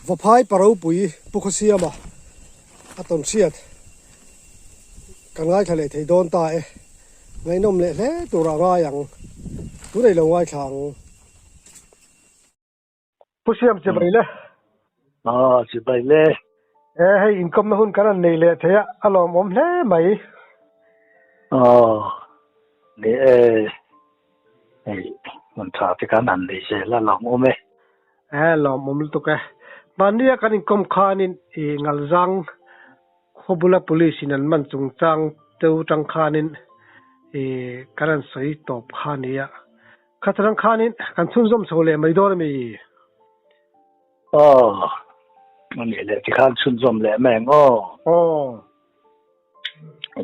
Vaphai pa ropui Pu Khawsiama a tawn hriat kan ngaithla leh thei dawn ta e. Ngaihnawm leh hle tur a ngai ang. Tunei lo ngaithla ang. Pu Siam chibai le. Aw chibai le. E hei inkawmna hun kan han nei leh thei a, a lawmawm hle mai. Aw ni e, hei hun tha te khan han nei zel a lawmawm e. E lawmawm lutuk e. Mahnia kan inkawm khanin i Ngalzang khaw bula police in an man chungchang teu tang khanin i kan han sawi tawp kha a nia. Khatarang khanin kan chhunzawm chho leh mai dawn a mi? Aw, a nih leh tikhan chhunzawm leh mai ang aw. Aw.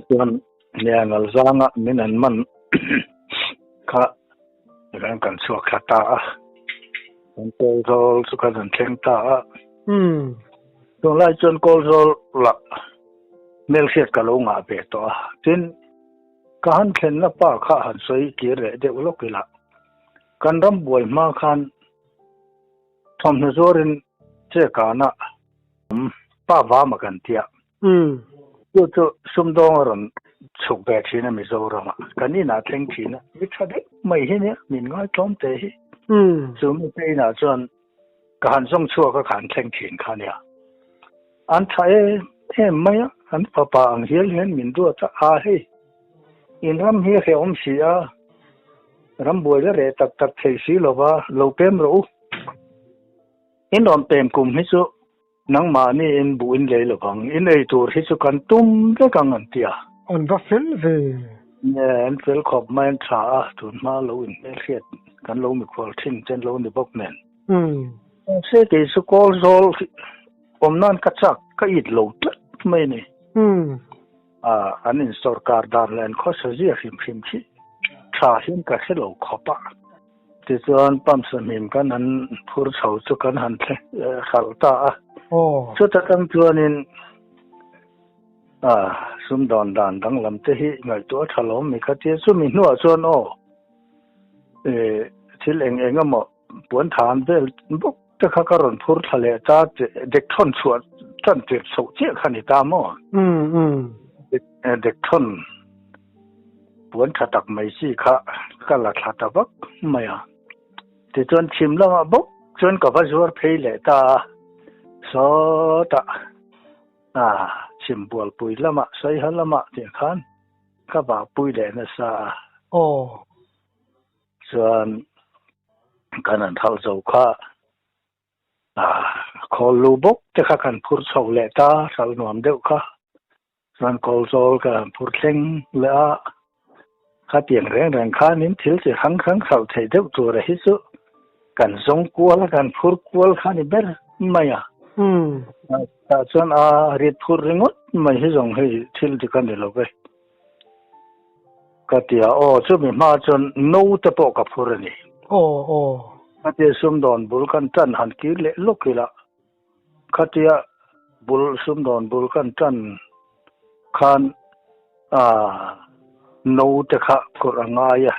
Chuan nia Ngalzanga min an man kha ran kan chhuak thla ta a. Kan Kawlzawl chu kan han thleng ta a. Umm. Tunlai chuan Kawlzawl lah hmelhriat ka lo ngah ve tawh a. Tin, Ka han thlenna pa kha han sawi kir leh deuh lawk ila, kan ram buai hma khan thawmhnaw zuarin che kana awm pa vama kan tia. Chu chu sumdawng a rawn chhuk ve thin a Mizoramah, kan inah thleng thin a, mi tha deuh mai hi nia, min ngaitlawm teh hi. Chu mite inah chuan Ka han zawng chhuak a, ka han thleng thin kha nia. An tha em em mai a, an fapa ang hial hian min duat a, aa hei, in ram hi a hrehawm si a, ram buai la reh tak tak thei si lo va, lo pem rawh u. In rawn pem kum hi chu nangmahni in buh in lei lo vang, in ei tur hi chu kan tum vek ang an ti a. An va fel ve. Nge, an fel khawp mai, an tha a, tun hma lo inhmelhriat kan lo mikhual thin chen lo ni bawk nen. Mahse kei chu kawl zawl awm nan ka chak ka it lo tlat mai a ni. A, an in sawrkar dan leh an khawsa zia hrim hrim khi tha hian ka hre lo khawp a. Tichuan pump sahmim kan han phur chho chu kan han hralh ta a. Chuta tang chuanin a sumdawn dan danglam te hi ngaihtuah a tha lo mi kha tia chumi hnuah chuan aw thil eng eng emaw Puan than vel bawk te kha ka rawn phur thla leh ta dek thawn chhuah tan tir chhoh chiah kha ni ta maw? Dek thawn puan tha tak mai chi kha ka la thla ta vak mai a. Tichuan chhim lamah bawk chuan ka va zuar phei leh ta a, sawtah chhim bualpui lamah Saiha lamah tih khan ka vahpui leh nasa a. Aw. Chuan kan han thalh zo kha khawl lu bawk te kha kan phur chho leh ta, hralh nuam deuh kha. Chuan kawl zawl ka han phur thleng leh a, khatiang reng reng khanin thil chi hrang hrang hralh theih deuh tur a hi chu kan zawng kual a, kan phur kual kha ni ber mai a. Tah chuan a rit phur ringawt mai hi zawng hei thil dik a ni lo ve. Ka ti a, aw chumi hma chuan no te pawh ka phur a ni. Aw aw. Khatia sumdawn bul kan tan han kir leh lawk ila, khatia bul sumdawn bul kan tan khan ah no te kha phurh a ngai a,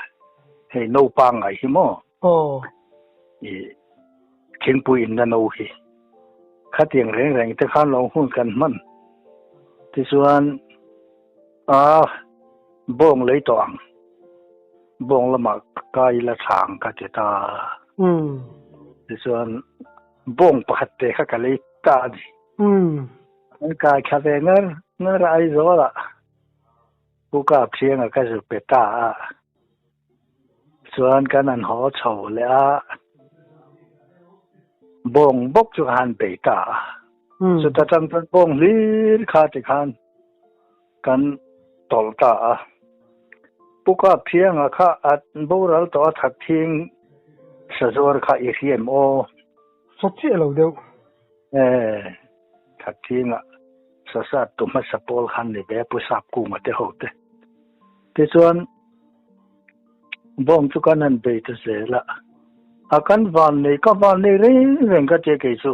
hei no pangngai hi maw? Aw. I thingpui inna no hi. Khatiang reng reng te khan lo hun kan hman. Tichuan a bawng lei tawh ang. Bawng lamah kai ila thlang ka ti ta. Umm. Tichuan bawng pakhat te kha ka lei ta a ni. Umm. An kai thla ve ngar ngar a Aizawl ah Pu Kapthianga ka zu pe ta a. Chuan kan han haw chho leh a, bawng bawk chu ka han bei ta a. Chuta tang chuan bawng hlir kha ti khan kan tawlh ta a. Pu Kapthianga kha a boral tawh a Thatthing Sazuar kha i hriam aw. Sa chiah lo deuh. E, Thatthinga sasat tu hmasa pawl khan ni ve Pu Sapkunga te ho te. Tichuan bawng chu kan han bei ta zel a, a kan van nei ka van nei reng reng ka tia kei chu.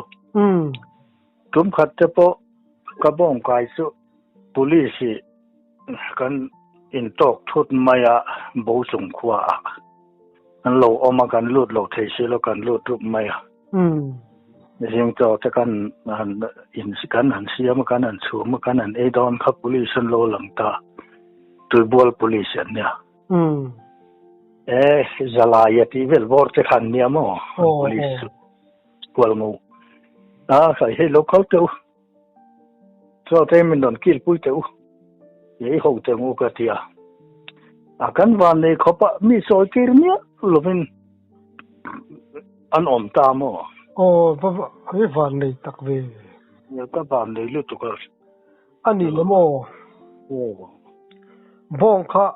Tum khat te pawh ka bawng kai chu police i kan intawk thut mai a bo chung khua ah an lo awm a kan lut lo thei si lo kan lut rup mai a. Zing chaw te kan han in kan han siam a kan han chhum a kan han ei dawn kha police an lo lang ta Tuibual police an nia. E zalai a tih vel bawr te kha an nia maw police chu kual ngo a khai hei lo kal teh u chaw te min rawn kil pui teh u ei ho teh ang u ka ti a a kan van nei khawp a mi sawi tir miah lovin An awm ta maw? Aw, va va, i van nei tak ve. Ka van nei lutuk a. A ni lo maw? Aw. Bawng kha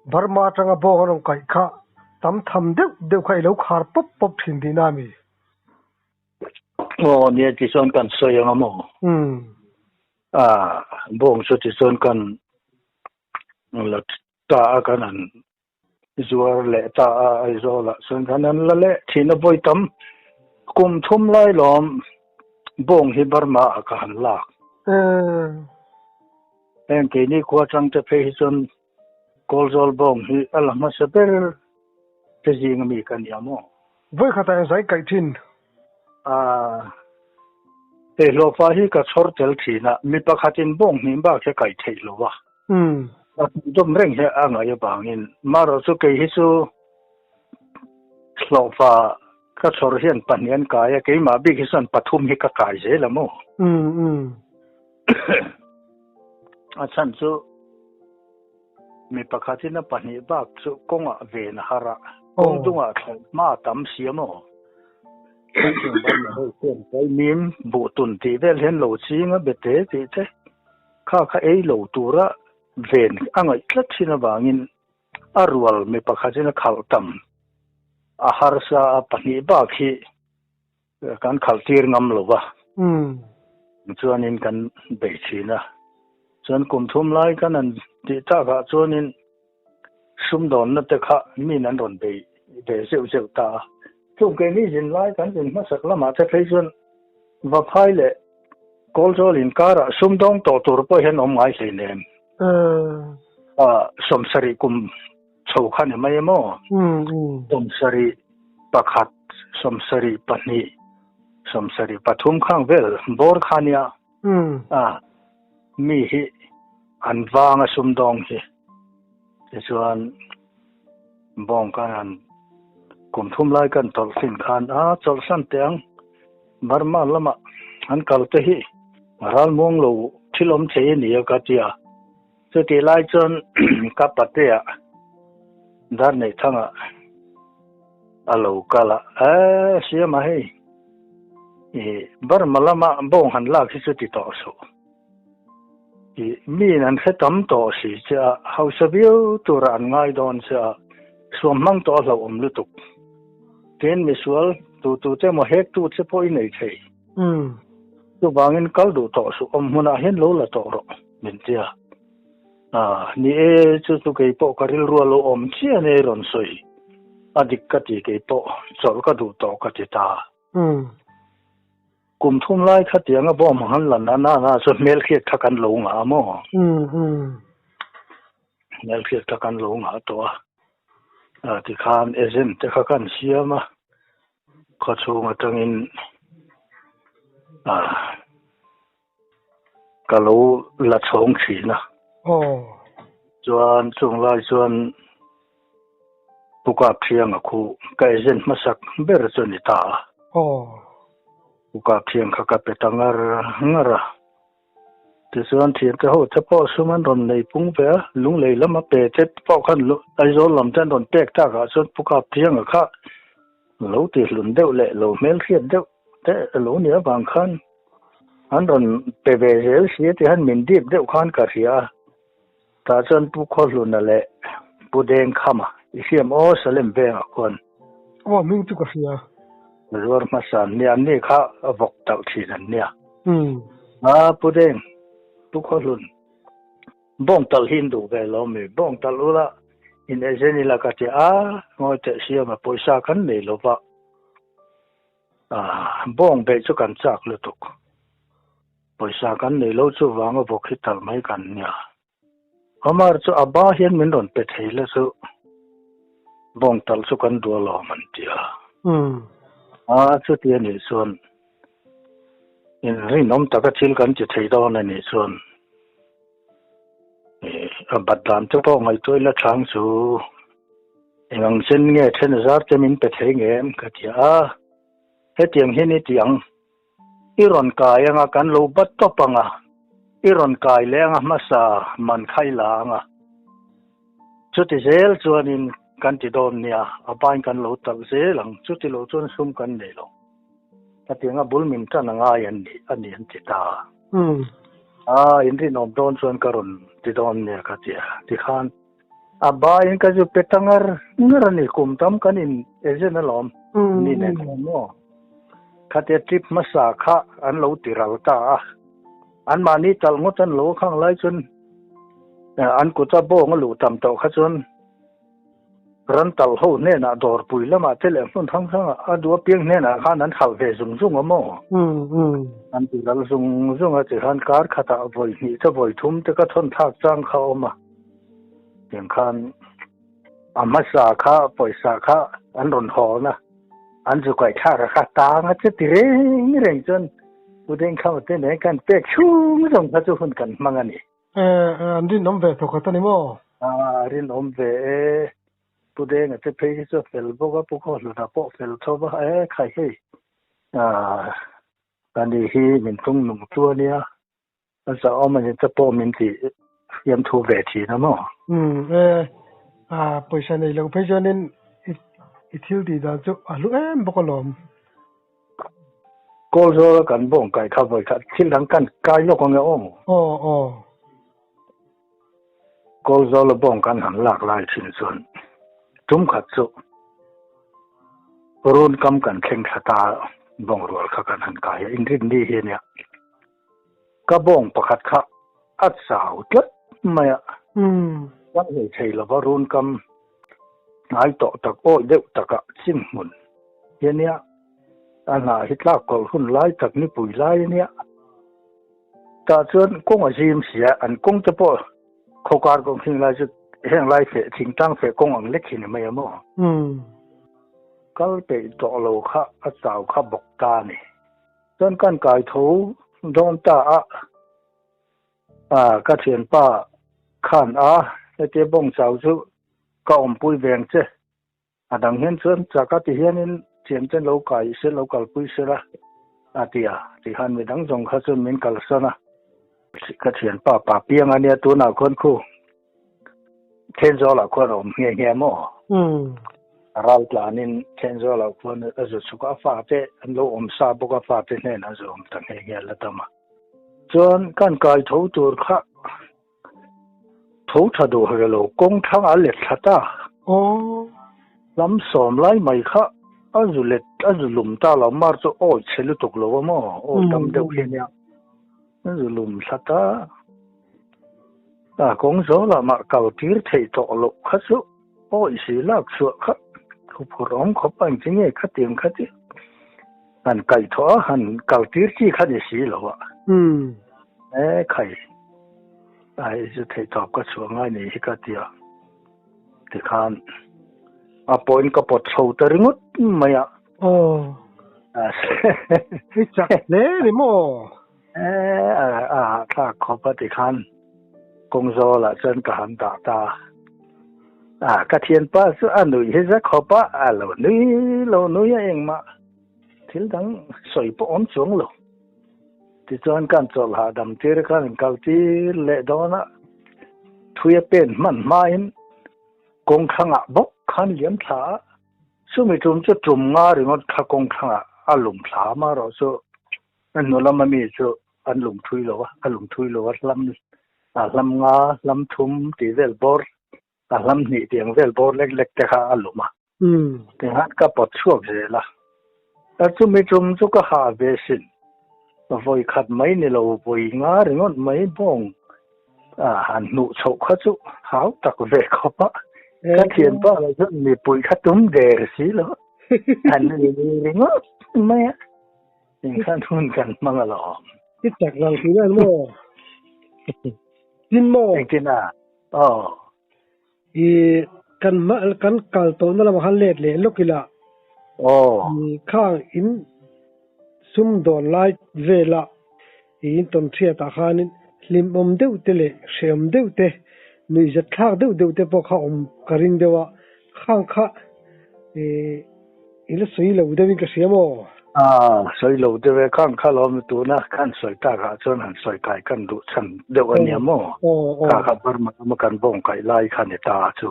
Burma atanga bawng an rawn kaih kha tam tham deuh deuh kha i lo khar pawp pawp thin tihna a mi? Aw, nia tichuan kan sawi ang a maw? Umm. A, bawng chu tichuan kan la ta a kan han Zuar leh ta a Aizawl ah chuan kan an la leh thin a vawi tam kum thum lai lawm bawng hi Burma ah ka han lak. Heng keini khua tang te phei hi chuan Kawlzawl bawng hi a la hmasa ber te zing ami ka nia maw? Vawi khatah engzai kaih thin? A hei hlawhfa hi ka chhawr tel thin a, mi pakhatin bawng hnih bak hi a kaih theih lo a. A dawm reng hi a ngaih avangin marawh chu kei hi chu hlawhfa ka chhawr hian pahnih an kai a, keimah bik hi chuan pathum hi ka kai zel a maw? A chhan chu mi pakhatin a pahnih bak chu kawngah ven a har a, kawng dungah thlawh hma a tam si a maw? Mim buh tun tih vel hian lo ching a bete tih te. Kha kha ei lo tura ven a ngaih tlat thin avangin a rual mi pakhatin a khalh tam a harsa a pahnih bak hi kan khalh tir ngam lo va. Chuanin kan bei thin a. Chuan kum thum lai kan han tih takah chuanin sumdawnna te kha min an rawn bei ve zeuh zeuh ta a. Chung keini zin lai kan zin hmasak lamah te phei chuan Vaphai leh Kawlzawl inkarah sumdawng tawh tur pawh hian awm ngai hleinem. Sawmsarih kum chho kha ni mai emaw? Sawmsarih pakhat, sawmsarih pahnih, sawmsarih pathum khang vel bawr kha nia. Mi hi an vang a sumdawng hi. Tichuan bawng khan han kum thum lai kan tawlh thin khan a chawlhsan teh ang Burma lamah an kal te hi ral muang lo thil awm thei a ni a ka ti a. Chutih lai chuan ka patea dar neih thangah a lo kal a, e siama hei i Burma lama bawng han lak hi chu ti tawh suh. I miin an hre tam tawh si che a, hausa viau tura an ngai dawn che a, suam hmang tawh a hlauhawm lutuk. Tin, misual tu tu che emaw hek tu che pawh i nei thei. Chuvangin kal duh tawh suh, awm hmunah hian lo la tawh rawh, min ti a. Ah, ni e, chu chu kei pawh ka rilru a lo awm chiah ania i rawn sawi. A dik ka ti kei pawh, chawlh ka duh tawh ka ti ta. Kum thum lai kha tianga bawm han lan a nana chu hmelhriat kha kan lo ngah a maw? Hmelhriat kha kan lo ngah tawh a. A tikhan agent te kha kan siam a, khawchhung atangin a ka lo la chhawng thin a. Chuan chung lai chuan Pu Kapthianga khu ka agent hmasak ber chu a ni ta a. Pu Kapthiang kha ka pe ta ngar ngar a. Tichuan thiante ho te pawh sum an rawn nei pung ve a, lunglei lama pe te pawh khan Aizawl lam te an rawn pek takah chuan Pu Kapthianga kha lo tihlun deuh leh lo hmelhriat deuh te lo ni avang khan an rawn pe ve zel si a tihian min dip deuh khan ka hria a. Tah chuan Pu Khawhluna leh Pu Dengkhama i hriam aw Salem vengah khuan. Aw hming chu ka hria. Zuar hmasa an nia, an ni kha a vawk talh thin an nia. A Pu Deng, Pu Khawhlun, bawng talh hi in duh ve lo mi? Bawng talh ula in ezen ila ka ti a, ngawi teh siama pawisa kan nei lo va. Bawng beih chu kan chak lutuk. Pawisa kan nei lo chu vanga vawk hi talh mai kan nia. Omar chu a ba hian min rawn pe thei la chu bawng talh chu kan duh alawm an ti a. A chuti a nih chuan. In rinawm taka thil kan ti thei dawn a nih chuan a bat dan te pawh ngaihtuah ila chang chu eng ang chen nge then zar te min pe thei nge em ka ti a, hetiang hian i ti ang i rawn kai anga kan lo bat tawp anga i rawn kai leh anga hmasa man kha i la anga chuti zel chuanin kan ti dawn nia a bain kan lo talh zel ang chuti lo chuan sum kan nei lo. Hetianga bul min tan a ngai an ni a ni an ti ta. A inrinawm dawn chuan ka rawn ti dawn nia ka ti a. Tikhan a baiin ka zu pe ta ngar ngar a ni. Kum tam kan in agent alawm ni nen khan maw. Khatia trip hmasa kha an lo ti ral ta a. Anmahni talh ngawt an lo khang lai chuan an kuta bawng a luh tam tawh kha chuan Ran tal ho hnenah dawrpui lamah te leh hmun hrang hrangah a duh apiang hnenah khan an khalh ve zung zung a maw? An ti lal zung zung a tikhan kar khatah vawi hnih te vawi thum te ka thawn thlak chang kha a awm a. Tiang khan a hmasa kha pawisa kha an rawn hawn a, an zu kaih thlak a kha tang a che ti reng reng chuan U Dengkhama te nen kan pek chhung zawng kha chu hun kan hmang a ni. An rinawm ve thawk khat a ni maw? A rinawm ve e. Pu Denga te phei hi chu a fel bawk a, Pu Khawhluna pawh fel tho va. E khai hei, ka ni hi min tung nung chu a nia, a zahawm a ni te pawh min ti fiam thu ve thin a maw? Umm e, pawisa nei lo phei chuanin i thil tih dan chu a hlu em bawk alawm. Kawl zawl a kan bawng kai kha vawi khat thil dang kan kai lawk ang e aw. Aw aw. Kawl zawl a bawng kan han lak lai thin chuan tum khat chu run kam kan thleng thla ta bawng rual kha kan han kai a inrin ni hi ania ka bawng pakhat kha a chau tlat mai a. Kan hei thei lova run kam Hnai tawh tak awi deuh takah chim hmun hi a nia, a hnah hi tlak kawlh hun lai tak nipui lai a nia. Tah chuan kawng a zim si a, an kawng te pawh khawkar kawng heng lai chu heng lai feh thingtlang feh kawng ang lek hi ni mai a maw? Kal peih tawh lo kha a chau kha bawk ta a ni. Chuan kan kai tho dawn ta a. A, ka thianpa khan a, hetia bawng chau chu ka awmpui ve ang che. A dang hian chuan chak a ti hianin thiante lo kai se, lo kalpui se la a ti a. Tikhan midang zawng kha chuan min kalsan a. Ka thianpa pa piang a nia tunah khuan khu Thenzawl-ah khuan a awm nghe nghe maw? Ral tlanin Thenzawl-ah khuan a zu chhuk a, a fate an lo awm sa bawk a, fate hnenah a zu awm ta nghe nghe la tam a. Chuan kan kai tho tur kha tho tha duh hre lo kawng thlang a let thla ta. Aw. Lam sawm lai mai kha a zu let a zu lum ta lo mar chu awi chhe lutuk lo a maw awi tam deuh hi ania a zu lum thla ta. A kawng zawlah mah kal tir theih tawh loh kha chu awi si lak chhuah kha huphurh awm khawp a engti nge khatiang kha ti. Han kaih thawh a, han kal tir chi kha ni si lo a. E khai, a hei chu theih tawp ka chhuah ngai ni hi ka ti a. Tikhan a pawhin ka pawt chho ta ringawt mai a. Aw. I chak hle ni maw? E, a hahthlak khawp a tikhan kawng zawlah chuan ka han dah ta a. A, ka thianpa chu a nuih hi za khawp a, a lo nui lo nui a engmah thil dang sawi pawh awm chuang lo. Tichuan kan chawlh hahdam tir khan in kal tir leh dawn a, thui a pen hman hmain kawng thlangah bawk khan liam thla a, chumi tum chu tum nga ringawt kha kawng thlangah a lum thla amaherawh chu a hnu lama mi chu an lum thui lo a, a lum thui lo a hlam a hlam nga hlam thum tih vel bawr a hlam hnih tih ang vel bawr lek lek te kha a lum a. Tikhan ka pawt chhuak zel a. A chumi tum chu ka hah ve sin. Vawi khat mai ni lo vawi nga ringawt mai bawng a han hnuh chhoh kha chu hau tak ve khawp a. Ka thianpa lah chuan mipui kha tum der si lo. An ni ringawt mai a. Engkhan hun kan hmang alawm. I chak lang tih vel maw? Tin maw? Engtin a? Aw. I kan hma kan kal tawhna lamah khan let leh lawk ila. Aw. I khang in sum dawn lai vela. In tawnhriatah khanin hlimawm deuh te leh hrehawm deuh te, nuihzat thlak deuh deuh te pawh kha awm ka ring deuh a, khang kha i la sawi lo deuhin ka hria maw? A, sawi lo deuh e, khang kha lawm tuna khan sawi takah chuan han sawi kai kan duh chhan deuh a nia maw? Kha kha Burma lama kan bawng kaih lai kha ni ta chu.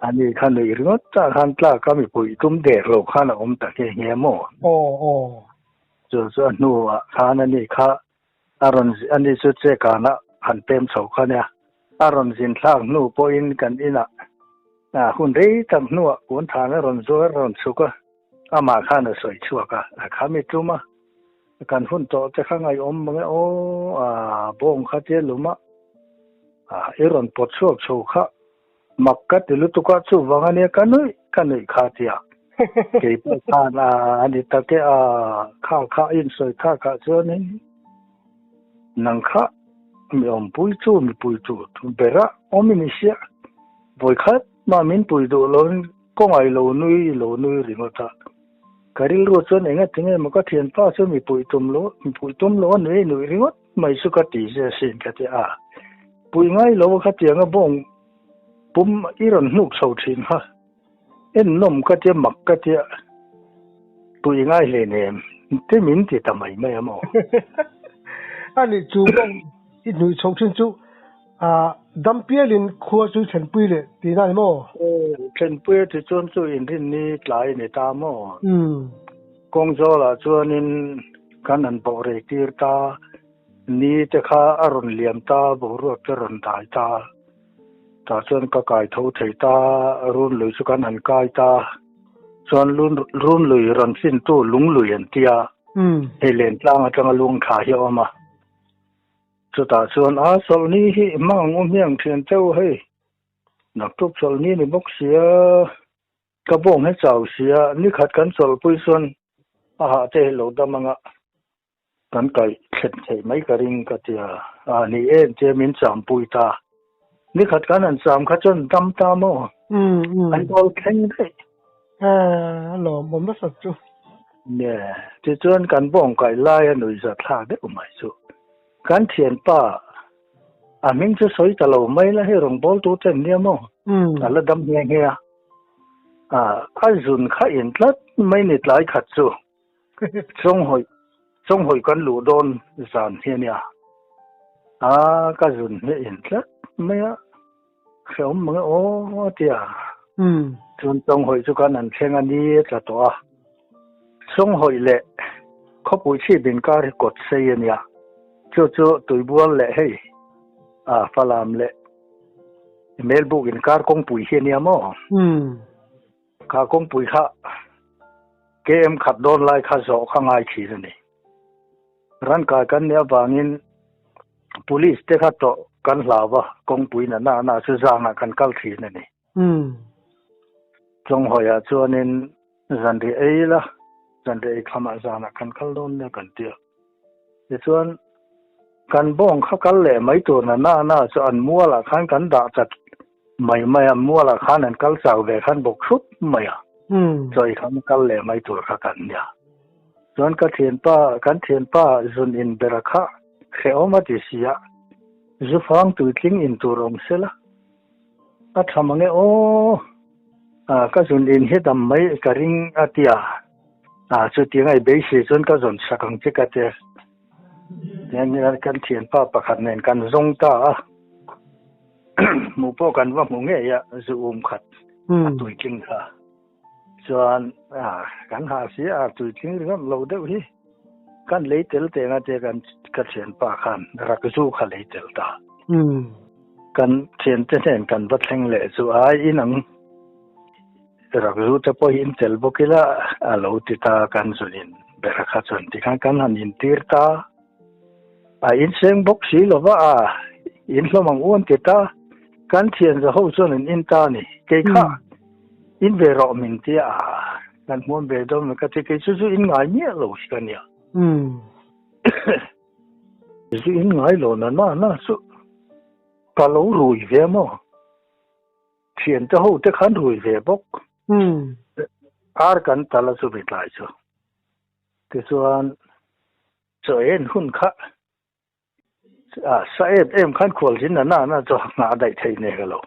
Ani kha nuih ringawt tah khan tlak a mipui tum der lo khan a awm ta nghe nghe maw? Chu chu a hnuah khan ani kha a rawn ani chu chekanah han pem chho kha nia. A rawn zin thlak hnu pawhin kan inah hun rei tak hnuah puanthan a rawn zuar rawn chhuk a, amah khan a sawi chhuak a, a kha mi tum a, kan hun tawh te kha ngaihawm mang e aw, a bawng kha tia lum a, i rawn pawt chhuak chho kha Mak ka ti lutuk a, chuvang a nia ka nuih ka nuih kha tia. Kei pawh khan a a ni tak e a, kha kha a insawi kha kha chuanin nang kha mi awmpui chu mipui chu bera awm i ni sia. Vawi khat mah min pui duh loin kawngai lo nui lo nui ringawt a. Ka rilru chuan enga tinge maw ka thianpa chu mipui tum lo mipui tum lo a nui nuih ringawt mai chu ka ti zia sin ka ti a. Pui ngai lo a khatianga bawng pum i rawn hnuk chho thin kha en nawm ka tia mak ka tia pui ngai hle nem te min ti ta mai mai a maw. Ani chu bawng i hnuih chho thin chu ah dam pialin khua chu i thlenpui leh tihna ni maw? Thlenpui a ti chuan chu inrinni tlai a ni ta maw? Kawng zawlah chuanin kan han bawh rei tir ta. Ni te kha a rawn liam ta, boruak te rawn dai ta. Tah chuan ka kai tho thei ta, run lui chu kan han kai ta. Chuan run lui rawn fintu lung lui an ti a, hei lentlang atanga lung thla hi a awm a. Chutah chuan a chawlhni hi hmang ang u hmiang thian teuh hei, naktuk chawlhni ni bawk sia. Ka bawng hi chau sia, nikhat kan chawlhpui chuan a hah te hi lo dam anga. Kan kaih thlen theih mai ka ring ka ti a, a ni em che min champui ta. Nikhat kan han cham kha chuan dam ta maw? An dawl thleng daih. A lawmawm nasa chu. Nge, tichuan kan bawng kaih lai a nuihza thlak deuh mai chu. Kan thianpa a hming chu sawi ta lo mai la, hei rawngbawltu ten nia maw? A la dam nghe nghe a. A zun kha in tlat mai ni tlai khat chu. Chawnghawi chawnghawi kan luh dawn zan hi a nia. A ka zun hi a in tlat mai a, hrehawm mang e aw a ti a. Chuan chawnghawi chu kan han thleng a ni a tla tawh a. Chawnghawi leh khawpui chhip inkar hi kawt sei a nia. Chu chu tuibual leh hei a Falam leh Melbuk inkar kawngpui hi a nia maw? Kha kawngpui kha KM khat dawn lai kha zawh kha ngai thin a ni. Ran kai kan nih avangin Police te kha tawh kan hlau va, kawngpui na na na chu zangah kan kal thin a ni. Chawnghawiah chuanin zanriah ei ila, zanriah ei khamah zanah kan kal dawn nia kan ti a. Tichuan kan bawng kha kal leh mai tur na na na chu an mualah khan kan dah chat Mai mai a, mualah khan an kal chau ve khan bawk hrup mai a, chawi khan kal leh mai tur kha kan nia. Chuan ka thianpa, kan thianpa zun in bera kha hrehawm a ti si a, zu fang tuitling in tur awm se la, a tha mange aw, ka zun in hi dam mai ka ring a ti a, chutiang a i beisei chuan ka zawn sak ang che ka ti a, kan thianpa pakhat nen kan zawng ta a. Hmuh pawh kan va hmu ngei a, zu um khat a tuitling kha. Chuan kan ha si a, tuitling ringawt lo deuh hi kan lei tel teng a tia kan ka thianpa khan rak zu kha lei tel ta. Kan thiante hnen kan va thleng leh chu ai inang rak zu te pawh hi in tel bawk ila a lo ti ta kan zunin bera kha chuan tikhan kan han intir ta. A inseng bawk si lo va, a in hlawm ang u an ti ta. Kan thian za ho chuan an in ta a ni. Kei kha in ve rawh min ti a, kan hmuam ve dawn mai ka ti. Kei chu zu in ngai miah lo hi ka nia. Zu in ngai lo na na na chu ka lo rui ve maw? Thiante ho te khan rui ve bawk. Ar kan tal a chu mi tlai chu. Tichuan chaw en hun kha. A sa em em khan khual zin na na na chu ngah daih thei nei ka lo.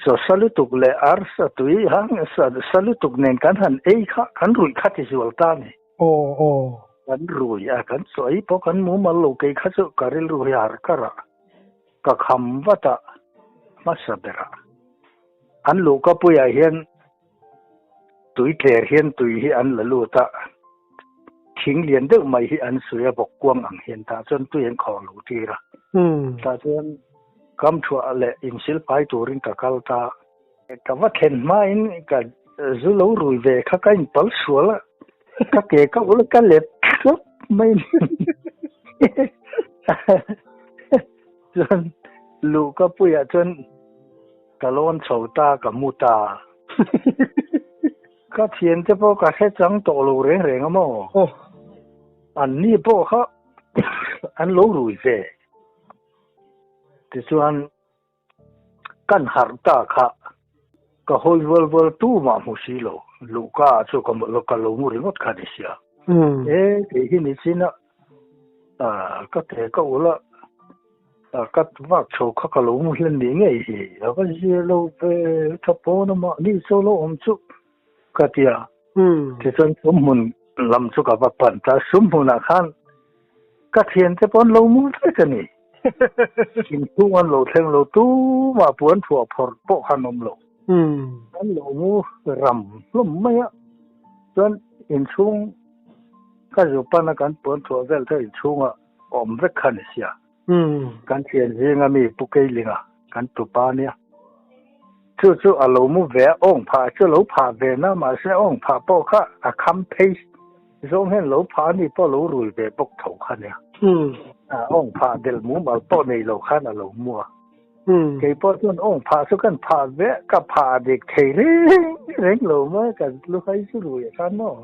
So sa lutuk leh ar sa tui hang sa sa lutuk nen kan han ei kha kan ruih kha ti zual ta ni. Aw aw. Kan rui a kan chaw ei pawh kan mumal lo kei kha chu ka rilru hi har kar a ka kham vat a hmasa ber a. An luhka puiah hian tui tler hian tui hi an la lut a, thing lian deuh mai hi an suih a bawk kuang ang hian tah chuan tui an khawh luh tir a. Tah chuan kam thuah leh insil pai turin ka kal ta. Ka va thlen hmain ka zu lo rui ve kha ka inpal sual a, ka ke ka ul ka let thlawp mai ni. Chuan luh ka puiah chuan Ka lawn chho ta, ka mu ta. Ka thiante pawh ka hre chang tawh lo reng reng a maw? Aw. An ni pawh kha an lo rui ve. Tichuan, kan harh ta kha ka hawi vual vual tu mah hmu si lo. Luhka ah chu ka lo mu ringawt kha ni sia. E, kei hi ni chin a, ka ke ka ulh a. Ka vak chho kha ka lo mu hlen ni ngei hi a va zir lo ve tha pawn a mahni chaw lo awm chu ka ti a. Tichuan sumhmun lam chu ka va pan ta, sumhmunah khan ka thiante pawh an lo mu vek a ni. Inchhung an lo thleng lo tumah puan thuah phawrh pawh khan awm lo. An lo mu ram hlawm mai a, chuan inchhung ka zu pan a kan puan thuah vel te inchhungah awm vek kha ni sia. Kan thian zinga mi Pu Keilinga kan tupa nia. Chu chu a lo mu ve a, awng phah chu lo phah ve na mahse awng phah pawh kha a kham phei zawng hian lo phah a ni pawh lo rul ve bawk tho kha nia. Awng phah del mumal pawh nei lo khan a lo mu a. Kei pawh chuan awng phah chu kan phah ve, ka phah dik thei reng reng lo mai, ka lu hai chu rui a khan maw.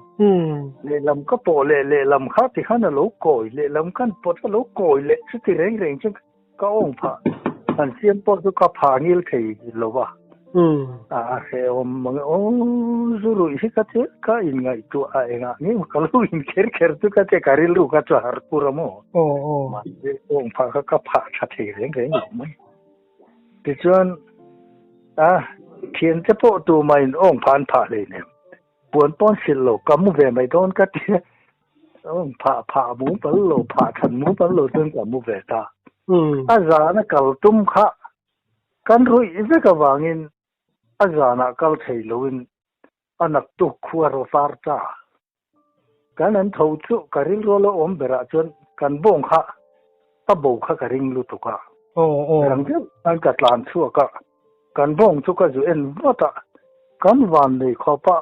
Lehlam ka pawh leh lehlam kha ti khan a lo kawi, lehlam kan pawt a lo kawi leh chuti reng reng chuan ka awng phah han siam pawh chu ka phah ngil thei lo va. A hrehawm mang e, aw zu ruih hi ka che ka inngaihtuah a engah nge ka lo in kher kher chu ka che ka rilru kha chu a har kur a maw. Mahse awng phah kha ka phah tha thei reng reng lo mai. Tichuan a thiante pawh tumah in awng phah an phah hleinem. Puan pawn silh lo ka mu ve mai dawn ka ti a. Awng phah phah mu pal lo phah than mu pal lo chuan ka mu ve ta. A zana kal tum kha Kan ruih vek avangin a zanah kal thei loin a naktuk khua ro var ta. Kan an tho chu ka rilru lo awm berah chuan kan bawng kha a bo kha ka ring lutuk a. Rang deuh khan ka tlan chhuak a, kan bawng chu ka zu en vat a, kan van nei khawpa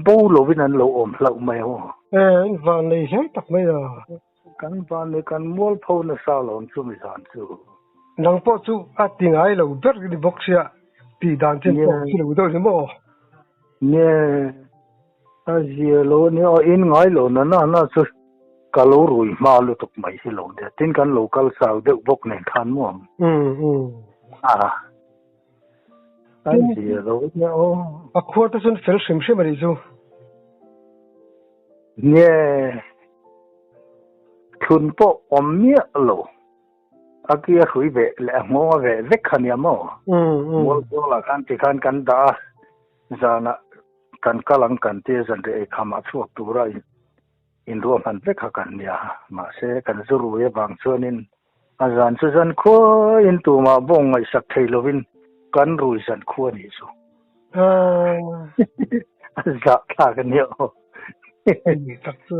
bo loin an lo awm hlauh mai a. E, in van nei hle tak mai a. Kan van leh kan mualpho nasa lawm chu mi zan chu. Nang pawh chu a ti ngai lo ber ni bawk sia tih dan chin pawh si lo deuh ni maw? Nge a zia lo ania aw in ngai lo na na na chu ka lo rui hma lutuk mai hi lo nia tin kan lo kal chau deuh bawk nen khan maw? A a zia lo ania aw. A khua te chuan fel hrim hrim a nih chu. Nge thlun pawh awm miah lo, a ki a hrui ve leh a nghawng a veh vek kha nia maw? Mualkualah khan tikhan kan dah a, zanah kan kal ang kan tia zanriah eikhamah chhuak tura inruahman vek kha kan nia. Mahse, kan zu rui avang chuanin a zan chu zan khuain tumah bawng ngaihsak thei lovin kan rui zan khua nih chu. A zah thlak a nia aw. Tak chu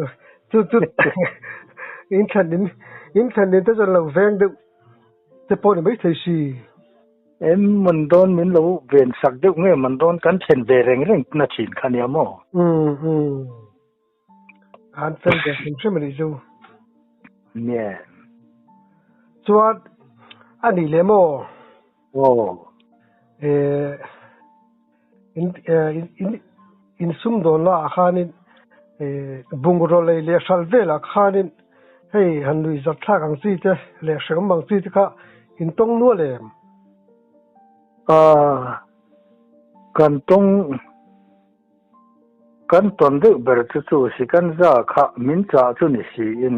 chu chu in thlan in in thlan in te chuan lo veng deuh te pawh ni mai thei si. Em man dawn min lo ven sak deuh nge man dawn kan thlen ve reng reng na thin kha nia maw. An fel ve hrim hrim a nih chu. Nge. Chuan a nih leh maw? Aw. Eh, in in in in sumdawn lah khanin eh bungraw lei leh hral velah khanin hei han nuih zat thlak ang chi te leh hrehawm ang chi te kha in tawng nual em? Ah, kan tawng. Kan tawn deuh ber chu chu Sikanza kha min chah chu ni siin.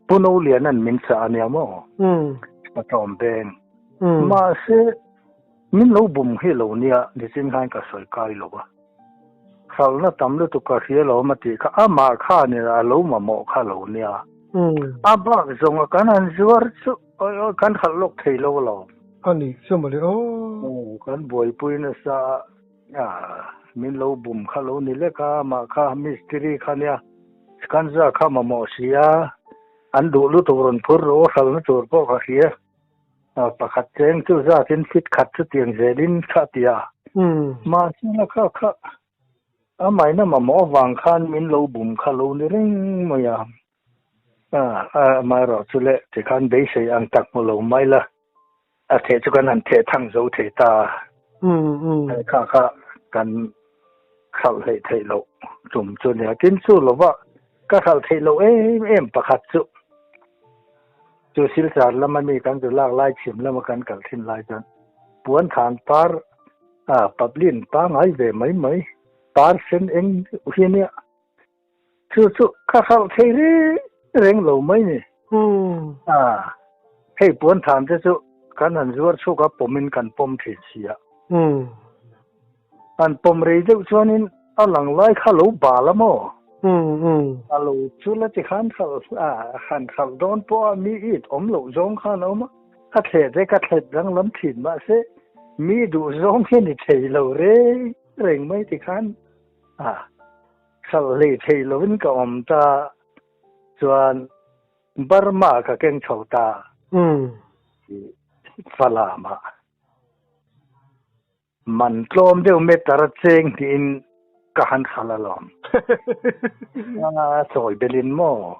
Puno lian an min cha ania mo. Satawm beng. Ma se min lo bum hi lo nia ni chin khan ka soi kai lo ba. Khal na tam lu tu ka hria lo ma ti kha ama kha ni a lo ma mo kha lo nia. A bak zong a kan an zuar chu oi oi kan khal lok thei lo lo. Ani chu mali o. Kan buai pui na sa a min lo bum kha lo ni le ka ma kha mistiri kha nia. Kan za kha ma mo sia an du lu tu ron phur ro khal na tur po kha hria. Pakhat cheng chu za tin fit khat chu tiang zelin kha tia. Ma chu na kha kha a mai na ma mo wang khan min lo bum kha lo ni ring ma ya. A mai ro chu le ti khan be sei ang tak mo lo mai la. A the chu kan han the thang zo the ta. Kha kha kan khal hei thei lo tum chu ne tin chu lo wa ka khal thei lo em em pakhat chu. Chu sil char lama mi kan chu lak lai chim lama kan kal thin lai chan puan than par a pablin pa ngai ve mai mai par sen eng hi nia chu chu kha khal thei re reng lo mai ni. A hei puan than te chu kan han zuar chu ka pomin kan pom thin sia. An pom rei deuh chuanin a lang lai kha lo ba la mo. A lo chu la ti khan khal a khan khal don po mi it om lo zong khan om a the te ka thet dang lam thin ma se mi du zong he ni thei lo re reng mai ti khan a khal le thei lo in ka om ta chuan Burma ka keng chho ta. Falama man tlom deuh me tar cheng tin ka han khala lom. A choi belin mo.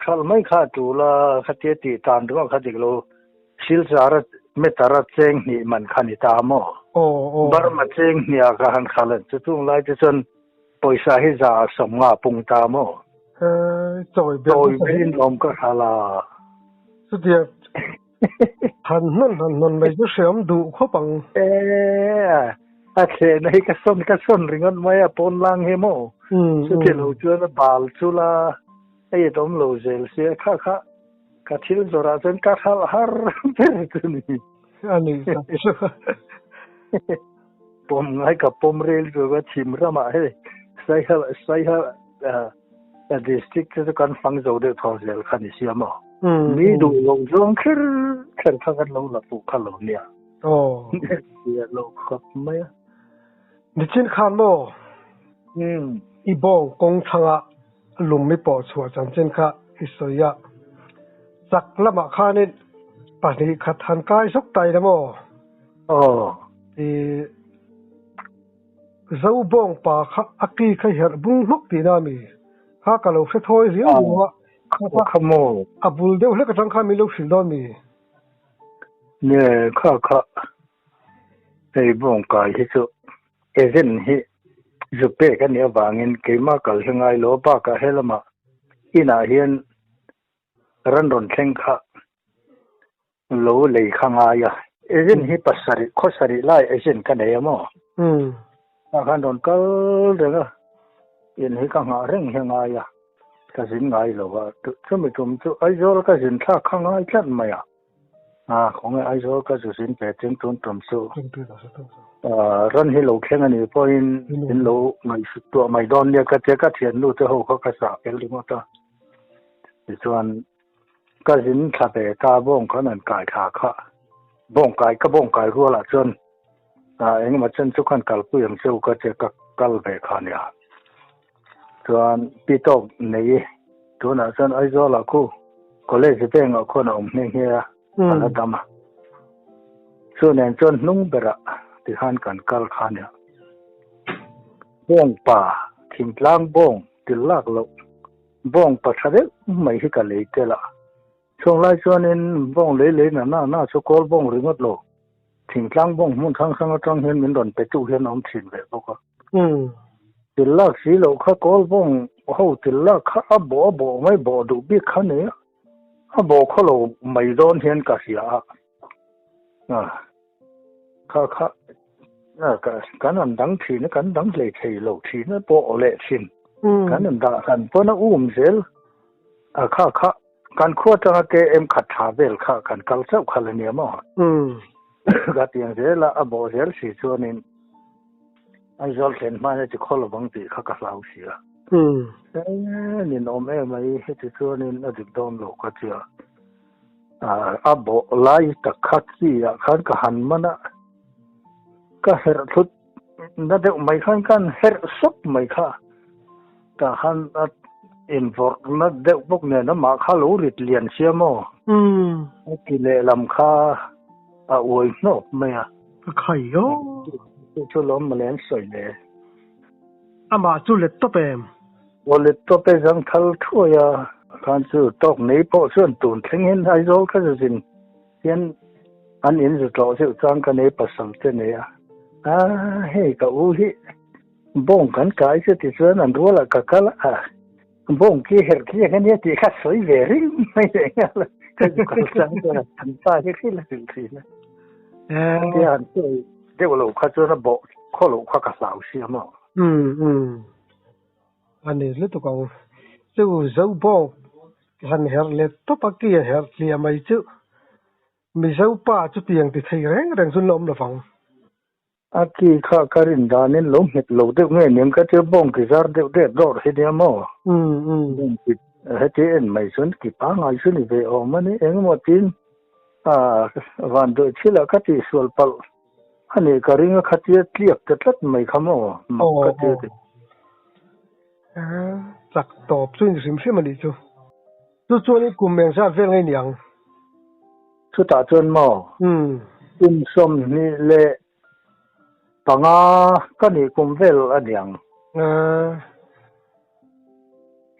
Khal mai kha tu la kha te ti tan ro kha dik lo sil char me tar cheng ni man khani ta mo. Burma cheng nia ka han khala chu tung lai che chon poisa hi za som nga pung ta mo. Choi belin lom ka khala. Chu dia han non mai chu siam du kho pang. A the nei ka son ringon mai a pon lang he mo. Chu te lo chu na bal chu la ai dom lo zel se kha kha ka thil zora chen ka khal har per tu ni. Ani pom ngai ka pom rel chu ga chim ra ma he sai ha sai ha a district chu kan fang zo de tho zel kha ni sia mo. Mi du lo zong kher kher kha kan lo la pu kha lo nia. Ya lo khop mai. Ni chin khan mo. I bong kong thanga lum mi po chua chan chen kha isoya. Chak lama khanin pani khat han kai sok tai na mo. I zo bong pa kha aki kha her bung hluk ti na mi. Kha ka lo se thoi riu wa. Kha mo. A bul deuh hlek atang kha mi lo sil don mi. Ne kha kha hei bong kai hi chu ezen hi zu pe ka nia wangin keima kal hingai lo ba ka helama ina hian ran ron thleng kha lo lei khanga ya ezen hi pasari khosari lai ezen ka nei mo. A khan ron kal renga in hi ka nga reng hinga ya ka zin ngai lo wa chu mi tum chu Aizawl ka zin thla khangai tlat mai a. A khong Aizawl ka zu zin pe ting tun tum chu ran hi lo thleng ani pawhin in lo ngai su tua mai don nia ka che ka thian nu te ho kha ka sa pel ringo ta. Ti chuan ka zin thla pe ta bong khan an kai tha kha bong kai ka bong kai ruala chuan a engemaw chen chu khan kal pui ang cheu ka che ka kal ve kha nia. Chuan pi tok nei tuna chuan Aizawl ah khu college veng ah khuan a awm hne nghe a ala dam a. Chu nen chuan hnung berah ti khan kan kal kha nia. Bong pa thingtlang bong til lak lo bong pa tha deuh mai hi ka lei te la. Chung lai chuanin bong lei lei na na na chu kawl bong ringot lo. Thingtlang bong hmun thang thang atang hian min rawn pe tu hian a awm thin ve bawk a. Til lak si lo kha kawl bong ho til lak kha a bo mai bo duh bik kha nei a. A bo khaw lo mai dawn hian ka hria a. Kha kha kan an dang thin kan dang hlei thei lo thin a pawh leh thin. Kan an dah han pawn a um zel. A kha kha kan khua atanga KM khat thla vel kha kan kal chauh kha la nia maw? Ka tiang zela a bawh zel si chuanin Aizawl thlen hma hian ti khaw lovang tih kha ka hlau si a. E ninawm em mai heti chuanin a dik dawn lo ka tia. A bawh lai tak kha chi ah khan ka han man a, ka herh thlut na deuh mai khan ka han herh sawp mai kha. Tah khan a invawrh na deuh bawk nen amah kha lo rit lian sia maw? A ti lehlam kha a uai hnawk mai a. Ka khai aw. Chu chu lawm mawle an sawi le. Amah chu let tawp em? Aw let tawp e zang thal thuai a. Khan chu tawk nei pawh chuan tun thleng hian Aizawl kha zu zin hian an in zu tlawh zeuh chuan ka nei pasal te nei a. A hei ka u hi Bawng kan kai chu tichuan an rualah ka kal a, bawng khi herh khi ang ania tih kha sawi ve ring mai leh nghal a, ka zu kal chang chuan an pa hi hrilh a hrilh thin a. Hetia han sawi deuh loh kha chuan a bawh khaw loh kha ka hlau sia maw? Umm umm a ni lutuk ang. Chu zo bawng han herh leh tawp a ki a herh tliah mai chu Mizo pa chutiang ti thei reng reng chu an la awm lovang. A ki kha ka rin danin lo nghet lo deuh nge niang ka tia bawng ki zar deuh deuh dawr hi nia maw? Bawng ki heti en mai chuan ki pangngai chu ni ve awm a ni engemaw tiin a van dawih thil ah ka tihsual palh a nih ka ring a khatia tliak ta tlat mai kha maw mak ka tia ti. Chak tawp chu in hrim hrim a nih chu. Chu chuan i kum eng zat vel ngei niang? Chutah chuan maw? Kum 25 ka nih kum vel a niang.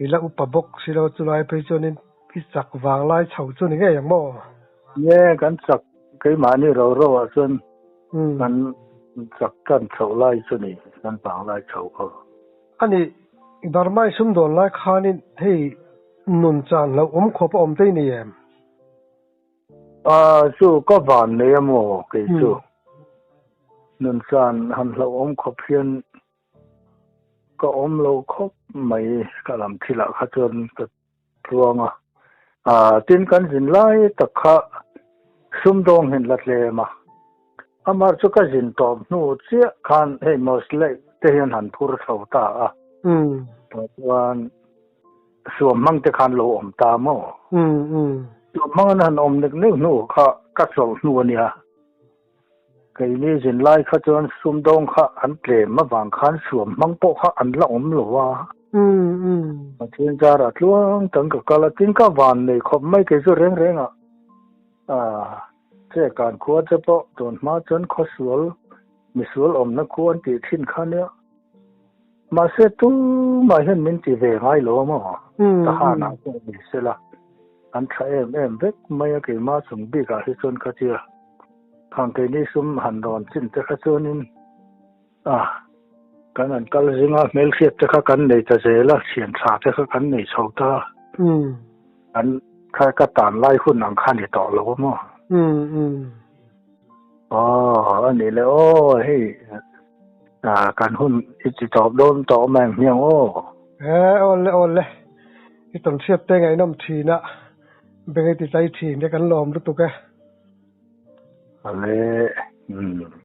I la upa bawk si lo chulai phei chuanin i chak vang lai chho chu ni ngei ang maw? Nge kan chak keimahni ro ro ah chuan kan chak tan chhoh lai chu ni, kan vang lai chho khaw. A nih, Burma i sumdawn lai khanin hei nun chan hlauh awm khawp a awm te i nei em? A, chu ka van nei a maw kei chu. Nun chan han hlauh awm khawp hian ka awm lo khawp mai ka lam thilah kha chuan ka tluang a. A, tin kan zin lai tak kha sumdawng hin la tlem a. Amah chu ka zin tawp hnu chiah khan hei Mosley te hian han phur chho ta a. Tah chuan suam hmang te khan lo awm ta maw? Suam hmang an han awm nek nek hnu kha ka chawlh hnu a nia. Keini zin lai kha chuan sumdawng kha an tlem avang khan suam hmang pawh kha an la awm lo a. Pathian zarah tluang tan ka kal a, tin ka van nei khawp mai kei chu reng reng ah. Che kan khua che pawh tun hma chuan khawsual misual awmna khua an tih thin kha nia. Mahse tumah hian min ti ve ngai lo a maw? Tahan ah pawh ni sela an tha em em vek mai a keimah chung bik ah hi chuan ka tia khang keini sum han rawn chin te kha chuanin a kan han kal zinga hmelhriat te kha kan nei ta zel a thian tha te kha kan nei chho ta an kha ka tan lai hun ang kha ni tawh lo a maw? Aw a nih le aw hei kan hun i ti tawp dawn tawh mai ang hmiang aw. E awle awle i tawn hriat te ngaihnawm thin a beng i ti tlai thin e kan lawm lutuk e. Ale umm.